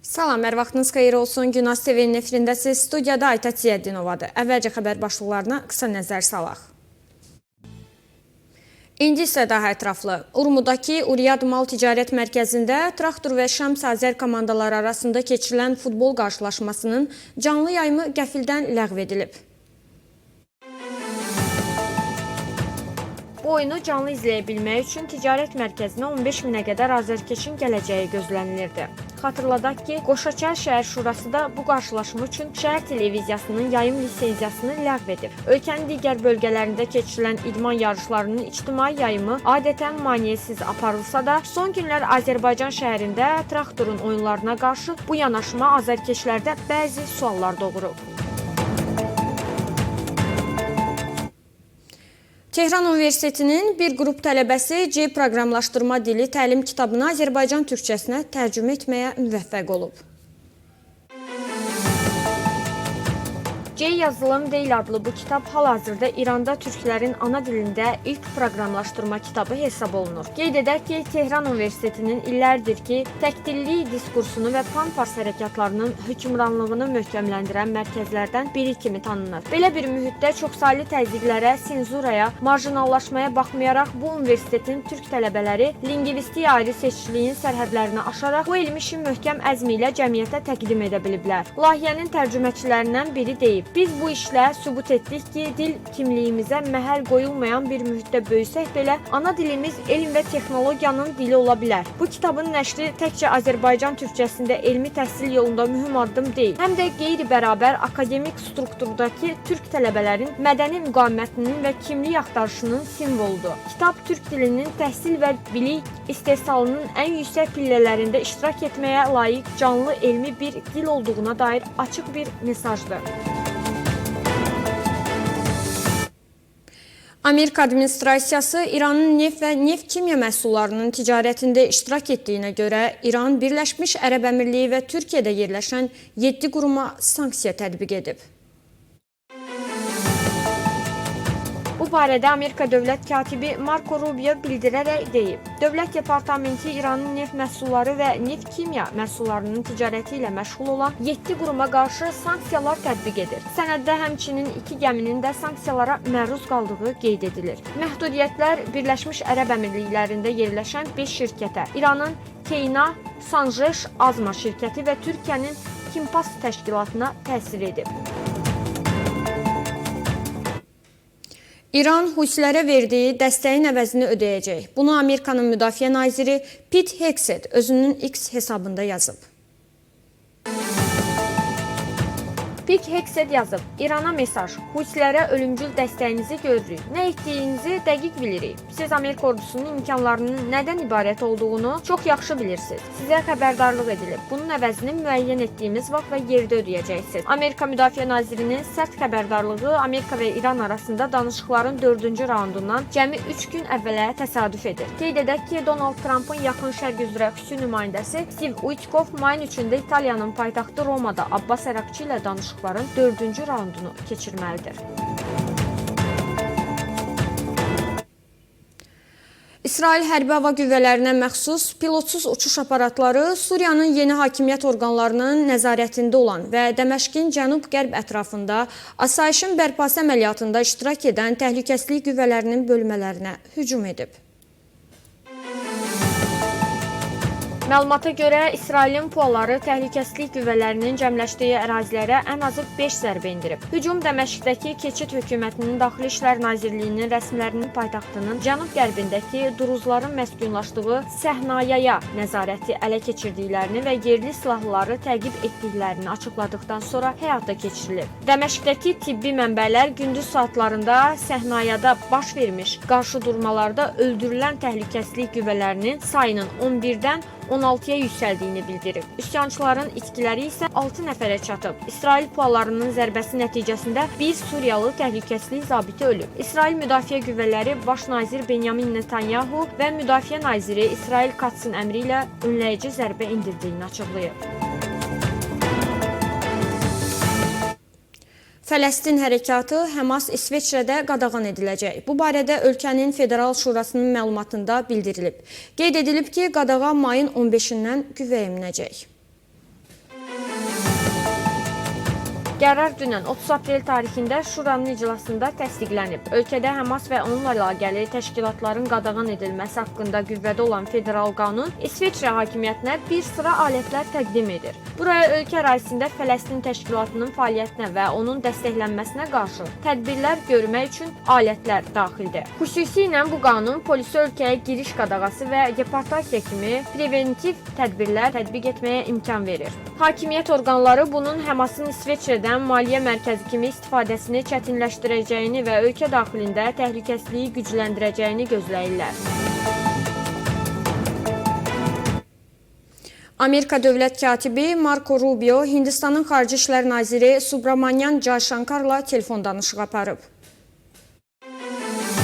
Salam, hər vaxtınız xeyir olsun. Günas TV-nin efirindəsiz. Studiyada Aytaç Ziyəddinovadır. Əvvəlcə xəbər başlıqlarına qısa nəzər salaq. İndi isə daha ətraflı. Urmudakı Uriyad Mal Ticarət Mərkəzində Traktor və Şəms Azər komandaları arasında keçirilən futbol qarşılaşmasının canlı yayımı qəfildən ləğv edilib. Bu oyunu canlı izləyə bilmək üçün ticarət mərkəzinə 15 minə qədər azərkeşin gələcəyi gözlənilirdi. Xatırladaq ki, Qoşaçəl şəhər şurası da bu qarşılaşma üçün şəhər televiziyasının yayım lisenziyasını ləğv edib. Ölkənin digər bölgələrində keçirilən idman yarışlarının ictimai yayımı adətən maneəsiz aparılsa da, son günlər Azərbaycan şəhərində Traktorun oyunlarına qarşı bu yanaşma azərkeşlərdə bəzi suallar doğurub. Tehran Universitetinin bir qrup tələbəsi C proqramlaşdırma dili təlim kitabını Azərbaycan türkçəsinə tərcümə etməyə müvəffəq olub. C yazılım deyil adlı bu kitab hal-hazırda İranda türklərin ana dilində ilk proqramlaşdırma kitabı hesab olunur. Qeyd edək ki, Tehran Universitetinin illərdir ki, təkdillik diskursunu və pan-fars hərəkatlarının hökmranlığını möhkəmləndirən mərkəzlərdən biri kimi tanınır. Belə bir mühitdə çoxsaylı təzyiqlərə, senzuraya, marjinallaşmaya baxmayaraq bu universitetin türk tələbələri lingvistik ayrı seçiciliyin sərhədlərini aşaraq bu elmi işi möhkəm əzmi ilə cəmiyyətə təqdim edə biliblər. Layihənin tərcüməçilərindən biri deyib: "Biz bu işlə sübut etdik ki, dil kimliyimizə məhəl qoyulmayan bir mühitdə böyüsək belə, ana dilimiz elm və texnologiyanın dili ola bilər." Bu kitabın nəşri təkcə Azərbaycan türkçəsində elmi təhsil yolunda mühüm addım deyil, həm də qeyri-bərabər akademik strukturdakı türk tələbələrin mədəni müqavimətinin və kimlik axtarışının simvoludur. Kitab türk dilinin təhsil və bilik istehsalının ən yüksək pillələrində iştirak etməyə layiq canlı elmi bir dil olduğuna dair açıq bir mesajdır. Amerika administrasiyası İranın neft və neft-kimya məhsullarının ticarətində iştirak etdiyinə görə İran, Birləşmiş Ərəb Əmirliyi və Türkiyədə yerləşən 7 quruma sanksiya tətbiq edib. Bu barədə Amerika Dövlət Katibi Marco Rubio bildirərək deyib: Dövlət Departamenti İranın neft məhsulları və neft-kimya məhsullarının ticarəti ilə məşğul olan 7 quruma qarşı sanksiyalar tətbiq edir. Sənəddə həmçinin 2 gəminin də sanksiyalara məruz qaldığı qeyd edilir. Məhdudiyyətlər Birləşmiş Ərəb Əmirliklərində yerləşən 5 şirkətə, İranın Keyna, Sanjeş Azma şirkəti və Türkiyənin Kimpas təşkilatına təsir edib. İran Husilərə verdiyi dəstəyin əvəzini ödəyəcək. Bunu Amerikanın Müdafiə naziri Pete Hegseth özünün X hesabında yazıb. Pete Hegseth yazıb: "İrana mesaj, Husilərə ölümcül dəstəyinizi görürük. Nə etdiyinizi dəqiq bilirik. Siz Amerika ordusunun imkanlarının nədən ibarət olduğunu çox yaxşı bilirsiniz. Sizə xəbərdarlıq edilib. Bunun əvəzini müəyyən etdiyimiz vaxt və yerdə ödəyəcəksiniz." Amerika Müdafiə Nazirinin sərt xəbərdarlığı Amerika və İran arasında danışıqların 4-cü raundundan cəmi 3 gün əvvələ təsadüf edir. Qeyd edək ki, Donald Trumpın Yaxın Şərq üzrə xüsusi nümayəndəsi Steve Witkoff mayın 3-də İtaliyanın paytaxtı Romada Abbas Əraqçı ilə danışıqların 4-cü raundunu keçirməlidir. İsrail Hərbi Hava Qüvvələrinə məxsus pilotsuz uçuş aparatları Suriyanın yeni hakimiyyət orqanlarının nəzarətində olan və Dəməşqin cənub-qərb ətrafında asayişin bərpası əməliyyatında iştirak edən təhlükəsizlik qüvvələrinin bölmələrinə hücum edib. Məlumata görə İsrailin PUA-ları təhlükəsizlik qüvvələrinin cəmləşdiyi ərazilərə ən azı 5 zərbə endirib. Hücum Dəməşqdəki keçid hökumətinin Daxili İşlər Nazirliyinin rəsmilərinin paytaxtının cənub-qərbindəki Druzların məskunlaşdığı Səhnayaya nəzarəti ələ keçirdiklərini və yerli silahlıları təqib etdiklərini açıqladıqdan sonra həyata keçirilib. Dəməşqdəki tibbi mənbələr gündüz saatlarında Səhnayada baş vermiş qarşıdurmalarda öldürülən təhlükəsizlik qüvvələrinin sayının 11-dən 16-ya yüksəldiyini bildirib. Üsyançıların itkiləri isə 6 nəfərə çatıb. İsrail PUA-larının zərbəsi nəticəsində bir Suriyalı təhlükəsizlik zabiti ölüb. İsrail Müdafiə Qüvvələri Baş nazir Benyamin Netanyahu və Müdafiə naziri İsrail Katsın əmri ilə önləyici zərbə endirdiyini açıqlayıb. Fələstin hərəkatı Həmas İsveçrədə qadağan ediləcək. Bu barədə ölkənin Federal Şurasının məlumatında bildirilib. Qeyd edilib ki, qadağa mayın 15-dən qüvvəyə minəcək. Qərar dünən 30 aprel tarixində Şuranın iclasında təsdiqlənib. Ölkədə Həmas və onunla əlaqəli təşkilatların qadağan edilməsi haqqında qüvvədə olan federal qanun İsveçrə hakimiyyətinə bir sıra alətlər təqdim edir. Buraya ölkə ərazisində Fələstin təşkilatının fəaliyyətinə və onun dəstəklənməsinə qarşı tədbirlər görmək üçün alətlər daxildir. Xüsusilə bu qanun polisə ölkəyə giriş qadağası və deportasiya kimi preventiv tədbirlər tətbiq etməyə imkan verir. Hakimiyyət orqanları bunun Həmasın İsveçrədən maliyyə mərkəzi kimi istifadəsini çətinləşdirəcəyini və ölkə daxilində təhlükəsizliyi gücləndirəcəyini gözləyirlər. Amerika Dövlət Katibi Marco Rubio Hindistanın Xarici İşlər Naziri Subramanyan Jaishankarla telefon danışığı aparıb.